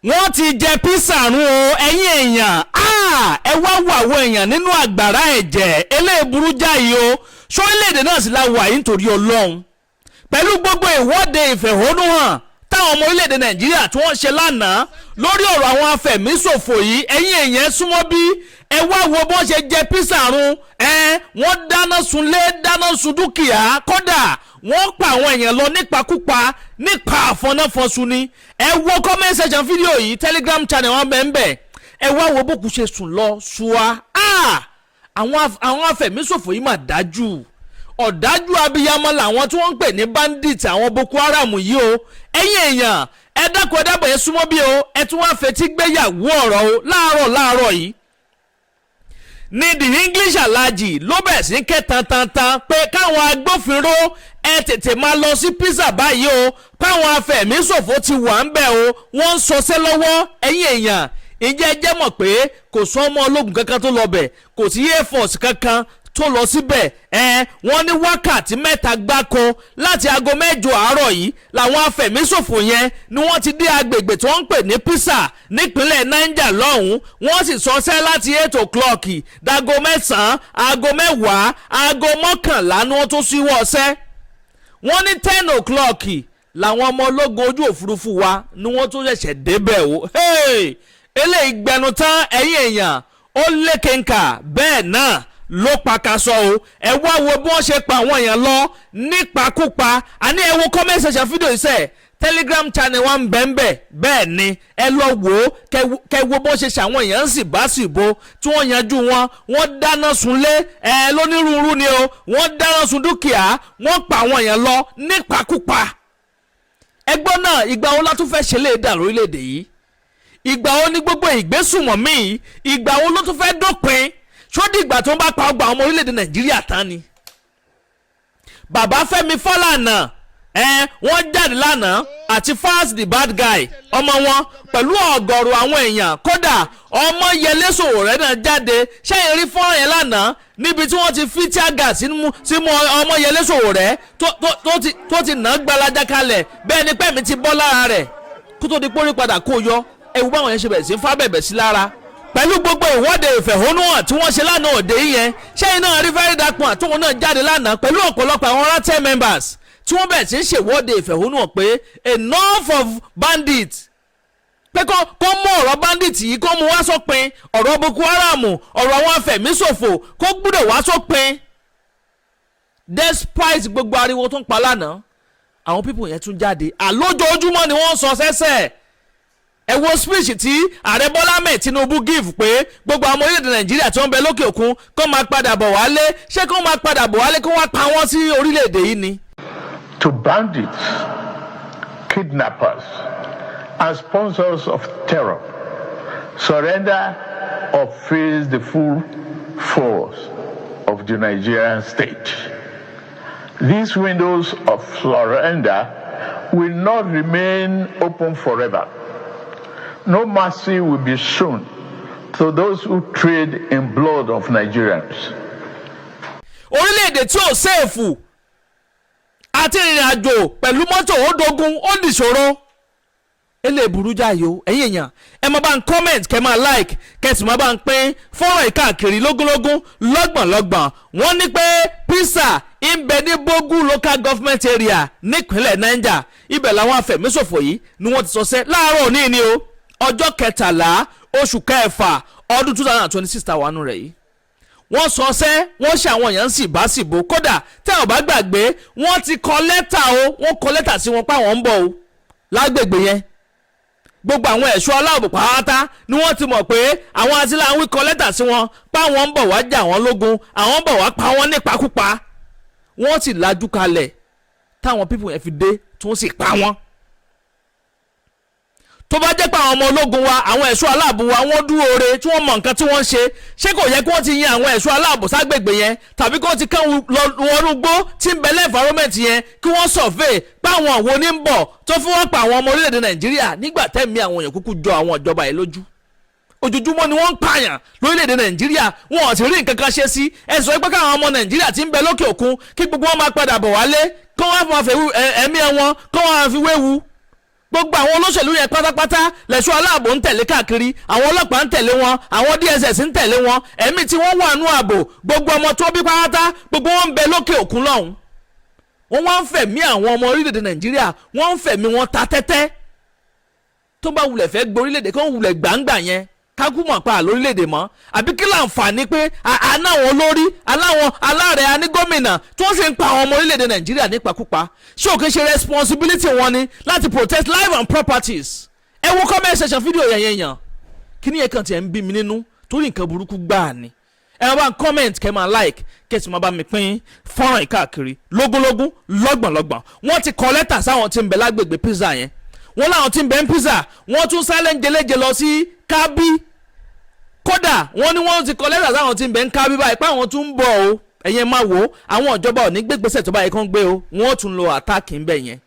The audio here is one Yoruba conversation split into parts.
Wọ́n ti jẹ písà rún o. Ẹ̀yin èèyàn, ẹ wá wo àwọn èèyàn nínú àgbàrá ẹ̀jẹ̀. Eléyìí burú jáì o. Sórílẹ̀-èdè náà sì la wà yìí nítorí Ọlọ́run? Pẹ̀lú gbogbo ìwọ́de ìfẹ̀hónúhàn táwọn ọmọ orílẹ̀-èdè Nàìjíríà tí wọ́n ṣe lánàá lórí ọ̀rọ̀ àwọn afẹ̀míṣòfò yìí, ẹ̀yin èèyàn, súnmọ́ bí, ẹ wá wo bó ṣe jẹ písà run. Ẹ wọ́n dáná sunlé, dáná sun dúkìá, kódà wọ́n pa àwọn èèyàn lọ nípakúpa, nípa àfọnáfọnsu ni. Ẹ wo comment section fídíò yìí, Telegram channel wọn bẹ́ẹ̀ bẹ́ẹ̀. Ẹ wá wo bókù ṣe sùn lọ ṣùà. Àwọn afẹ̀míṣòfò yìí mà dájú, ọ̀dájú abiyamọ làwọn tí wọ́n ń pè ní bandit, àwọn Boko Haram yìí o. Ẹ̀yin èèyàn, ẹ dákun, ẹ dábọ̀, ẹ súnmọ́ bí o. Ẹ tún wá fetí gbéyàwó ọ̀rọ̀ o. Láàárọ̀ láàárọ̀ yìí ní the English Alhaji ló bẹ̀rẹ̀ sí ké tantantan pé káwọn agbófinró ẹ tètè máa lọ sí pizza báyìí o, káwọn afẹ̀míṣòfò ti wà ń bẹ̀ o, wọ́n ń sọsẹ́ lọ́wọ́. Ẹ̀yin èèyàn, ǹjẹ́ ẹ jẹ́ mọ̀ pé kò sọ ọmọ ológun kankan tó lọ bẹ̀? Kò sí air force kankan tó lọ síbẹ̀. Ẹ wọ́n ní wákàtí 3 gbáko láti aago 8 àárọ̀ yìí làwọn afẹ̀míṣòfò yẹn ni wọ́n ti dé agbègbè tí wọ́n ń pè ní Pisa nípínlẹ̀ Niger lọ́hùn-ún. Wọ́n sì sọsẹ́ láti 8 o'clock dago 9, aago 10, aago 11 ni wọ́n tún ṣíwọ́ ọṣẹ́. Wọ́n ní 10 o'clock làwọn ọmọ ológun ojú òfurufú wa ni wọ́n tún ṣẹ̀ṣẹ̀ débẹ̀ o. Eléyìí gbẹnu tán. Ẹ̀yin èèyàn, ó lékenkà, bẹ́ẹ̀ náà ló pakasọ o. Ẹ wá wo bí wọ́n ṣe pa àwọn èèyàn lọ nípakúpa. Àní ẹ wo comment section fídíò iṣẹ́, Telegram channel wa ń bẹ̀ ń bẹ̀. Bẹ́ẹ̀ ni, ẹ lọ wò ó, kẹ wo bó ṣe ṣàwọn èèyàn sì bá sì bo tí wọ́n yanjú wọn. Wọ́n dáná sunlé ẹ lónírúurú ni o, wọ́n dáná sun dúkìá, wọ́n pa àwọn èèyàn lọ nípakúpa. Ẹgbọ́n náà, ìgbà wo la tún fẹ́ ṣe lè dà lórílẹ̀‐èdè yìí? Ìgbà wo ni gbogbo ìgbésùmọ̀mí yìí, ìgbà wo ló tún fẹ́ dópin? Ṣó dìgbà tó ń bá pa ọgbà ọmọ orílẹ̀‐èdè Nàìjíríà tán ni? Bàbá Fẹ́mi Fálànà, ẹ wọ́n jáde lánàá àti Fast the Bad Guy ọmọ wọn pẹ̀lú ọ̀gọ̀rọ̀ àwọn èèyàn. Kódà Ọmọyẹlé Sowore náà jáde. Ṣẹ́yìn rí fọ́nrán yẹn lánàá níbi tí wọ́n ti fi tear gas símú Ọmọyẹlé Sowore tó ti nà gbalaja kalẹ̀? Bẹ́ẹ̀ ni pẹ́ẹ́mí ti bọ́ lára rẹ̀ kó tó di pórí padà kó yọ. Ẹ̀wù báwọn yẹn ṣe bẹ̀rẹ̀ sí fá bẹ̀bẹ̀ sí lára pẹ̀lú gbogbo ìwọ́de ìfẹ̀hónúhàn tí wọ́n ṣe lánàá òde yìí yẹn. Ṣẹ́yìn náà rí Very Dark Man tóun náà jáde lánàá pẹ̀lú ọ̀pọ̀lọpọ̀ àwọn ratẹ̀ members tí wọ́n bẹ̀rẹ̀ sí ń ṣèwọ́de ìfẹ̀hónúhàn pé enough of bandits, pé kó mú ọ̀rọ̀ bandit yìí, kó mú wá sópin, ọ̀rọ̀ Boko Haram, ọ̀rọ̀ àwọn afẹ̀míṣòfò, kó gbúdọ̀ wá sópin. Despite gbogbo ariwo tó ń pa lánàá, àwọn people yẹn tún jáde. Àlójoojúmọ́ ni wọ́n sọ sẹ́sẹ̀. Ẹ wo speech tí Ààrẹ Bọ́lá Ahmed Tinubu give pé gbogbo àwọn orílẹ̀-èdè Nàìjíríà tí wọ́n bẹ lókè òkun kó máa padà bọ̀ wálé. Ṣé kó máa padà bọ̀ wálé kó wá pa wọ́n sí orílẹ̀-èdè yìí ni? To bandits, kidnappers, and sponsors of terror, surrender or face the full force of the Nigerian state. These windows of surrender will not remain open forever. No mercy will be shown to those who trade in blood of Nigerians. Orílẹ̀-èdè tí ò safe àti ìrìn àjò pẹ̀lú mọ́tò, ó dogun, ó dìṣòro. Eléyìí burú jáì o. Ẹ̀yin èèyàn, ẹ máa bá ń comment, kẹ́ máa like, kẹ́ sì máa bá ń pín fọ́nrán ìkáàkiri lógúnlógún, lọ́gbọ̀nlọ́gbọ̀n. Wọ́n ní pé Pisa ń bẹ ní Bogu Local Government Area nípínlẹ̀ Niger. Ibẹ̀ làwọn afẹ̀míṣòfò yìí ni wọ́n ti sọsẹ́ láàárọ̀ òní ni o, ọjọ́ 13 oṣù kẹfà ọdún 2026 táwọn àánú rẹ̀ yìí. Wọ́n sọ ṣẹ́, wọ́n ṣe àwọn èèyàn sì bá sì bò. Kódà tẹ́ ò bá gbàgbé, wọ́n ti kọ lẹ́tà o, wọ́n kọ lẹ́tà sí wọn pé àwọn ń bọ̀ o lágbègbè yẹn. Gbogbo àwọn ẹ̀ṣọ́ aláàbò pátá ni wọ́n ti mọ̀ pé àwọn atiláwí kọ lẹ́tà sí wọn pé àwọn ń bọ̀ wá jà wọ́n lógun, àwọn ń bọ̀ wá pa wọ́n nípakúpa. Wọ́n sì lajú kalẹ̀ táwọn people yẹn fi dé, tí wọ́n sì pa wọ́n. Tó bá jẹ́ pé àwọn ọmọ ológun wa, àwọn ẹ̀ṣọ́ aláàbò wa, wọ́n dúró re, tí wọ́n mọ nǹkan tí wọ́n ń ṣe, ṣé kò yẹ kí wọ́n ti yan àwọn ẹ̀ṣọ́ aláàbò ságbègbè yẹn, tàbí kí wọ́n ti kán lọ wọnú gbó tí ń bẹ lẹ́ environment yẹn, kí wọ́n survey páwọn wo ní ń bọ̀ tó fún wọn pa àwọn ọmọ orílẹ̀-èdè Nàìjíríà nígbà tẹ́mi àwọn èèyàn kúkú jọ àwọn ìjọba yìí lójú? Ojoojúmọ́ ni wọ́n ń pààyàn lórílẹ̀‐èdè Nàìjíríà, wọn ò sì rí nǹkan kan ṣe sí. Ẹ sọ pé káwọn ọmọ Nàìjíríà ti ń bẹ lókè òkun, kí gbogbo wọn máa padà bọ̀ wálé, kí wọ́n máa fẹ́ ẹ̀mí ẹ̀ wọn, kí wọ́n máa fi wéwu. Gbogbo àwọn olóṣèlú yẹn pátápátá lẹ̀ṣọ́ aláàbò ń tẹ̀lé káàkiri, àwọn ọlọ́pàá ń tẹ̀lé wọn, àwọn DSS ń tẹ̀lé wọn. Ẹ̀mí tí wọ́n wà nú ààbò, gbogbo ọmọ tó bí pátá, gbogbo wọn ń bẹ lókè òkun lọ́hùn. Wọ́n wá ń fẹ̀mí àwọn ọmọ orílẹ̀-èdè Nàìjíríà, wọ́n ń fẹ̀mí wọn ta tẹ́tẹ́. Tó bá wulẹ̀ fẹ́ gbé orílẹ̀-èdè kó wulẹ̀ gbàǹgbà yẹn, kákú mọ̀ pa lórílẹ̀-èdè mọ́, àbí kí láǹfààní pé anáwọn olórí, aláwọn aláàrẹ, aní gómìnà tí wọ́n sì ń pa àwọn ọmọ orílẹ̀-èdè Nàìjíríà nípakúpa? Ṣé òkè ṣe responsibility wọn ni láti protect life and properties? Ẹ wo comment section fídíò yẹn yẹn yàn. Kí ni yẹn kàn tiẹ̀ ń bí mi nínú torí nǹkan burúkú gbáà ni. Ẹ máa bá ń comment, kẹ́ máa like, kẹ́ sì máa bá mi pín fọ́nrán yìí káàkiri lógúnlógún, lọ́gbọ̀nlọ́gbọ̀n. Wọ́n ti kọ lẹ́tà sáwọn tí ń bẹ lágbègbè pizza yẹn. Wọ́n láwọn tí ń bẹ ń pizza, wọ́n tún sálẹ̀ ń jẹlẹ́jẹ lọ sí Kábí. Kódà wọ́n ní wọ́n ti kọ lẹ́tà sáwọn tí ń bẹ ń Kábí báyìí pé àwọn tún ń bọ̀ o. Ẹ̀yin máa wò ó, àwọn ìjọba ò ní gbégbèsè tó báyìí kán gbé o, wọ́n tún lọ attack ń bẹ̀ yẹn.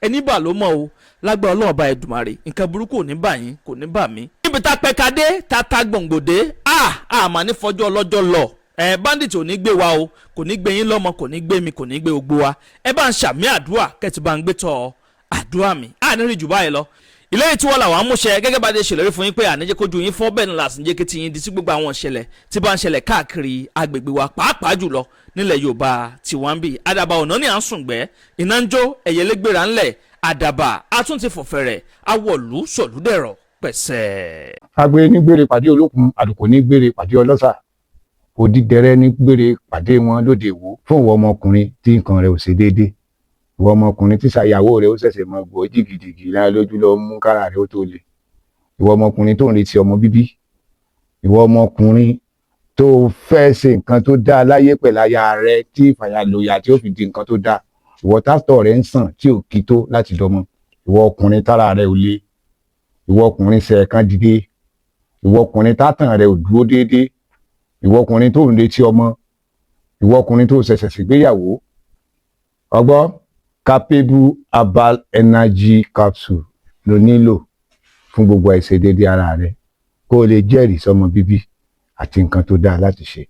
Ẹni bà ló mọ̀ o. Lágbára Ọlọ́run bá Ẹdùmarè, nǹkan burúkú ò ní bà yín, kò ní bà mí. Níbi tá pẹ́ka dé, tá ta gbòǹgbòdé, a àmà ní fọjọ́ ọlọ́jọ́ lọ. Ẹ bandit ò ní gbé wa o, kò ní gbé yín lọ́mọ, kò ní gbé mi, kò ní gbé gbogbo wa. Ẹ bá ń ṣàmì àdúrà, kẹ́tì bá ń gbé tọ́ àdúrà mi. A ní rí jù báyìí lọ. Ilé tí wọ́n làwọn amúṣẹ gẹ́gẹ́ bá dé ṣèlérí fún yín pé àníjẹ́ kójú yín fọ́, bẹ́ẹ̀ ni làsìn jẹ́ kí ti yín di sí gbogbo àwọn ìṣẹ̀lẹ̀ tí bá ń ṣẹlẹ̀ káàkiri agbègbè wa, pàápàá jùlọ nílẹ̀ Yorùbá tí wọ́n ń bì. Àdàbà ọ̀nà ní à ń sùngbẹ́, iná ń jó, ẹ̀yẹlẹ́gbẹ̀rà ńlẹ̀, àdàbà atún ti fọ̀fẹ̀rẹ̀ awọ̀lú sọ̀lúdẹ̀rọ̀ pẹ̀sẹ̀. Agbe ní gbére pàdé olókun, àlùkò ní gbére pàdé ọlọ́sà, òdìdẹrẹ́ ní gbére pàdé wọn lóde Ìwó. Fún ìwọ ọmọkùnrin tí nǹkan rẹ̀ ò ṣe déédé, ìwọ ọmọkùnrin tí ṣàyàwó rẹ̀ ó ṣẹ̀ṣẹ̀ mọ gbọ́ jìgìjìgì lára lójú lọ mú kára rẹ̀ ó tó le, ìwọ ọmọkùnrin tó ń retí ọmọ bíbí, ìwọ ọmọkùnrin tó fẹ́ ṣe nǹkan tó dáa láyé pẹ̀lú aya rẹ̀ tí ìfàyàlòyà tí ó fi di nǹkan tó dáa, ìwọ tásítọ̀ rẹ̀ ń sàn tí ò kí tó láti dọmọ, ìwọ ọkùnrin tára rẹ̀ ò le, ìwọ ọkùnrin ṣẹ̀ẹ̀kan dìde, ìwọ ọkùnrin tátàn rẹ̀ ò dúró déédéé, ìwọ ọkùnrin tó ń retí ọmọ, ìwọ ọkùnrin tó ṣẹ̀ṣẹ̀ ṣègbéyàwó, ọgbọ́ Capable Herbal Energy Capsule ló nílò fún gbogbo àìṣedéédé ara rẹ, kó o lè jẹ́rìí sọmọ bíbí àti nǹkan tó dáa láti ṣe.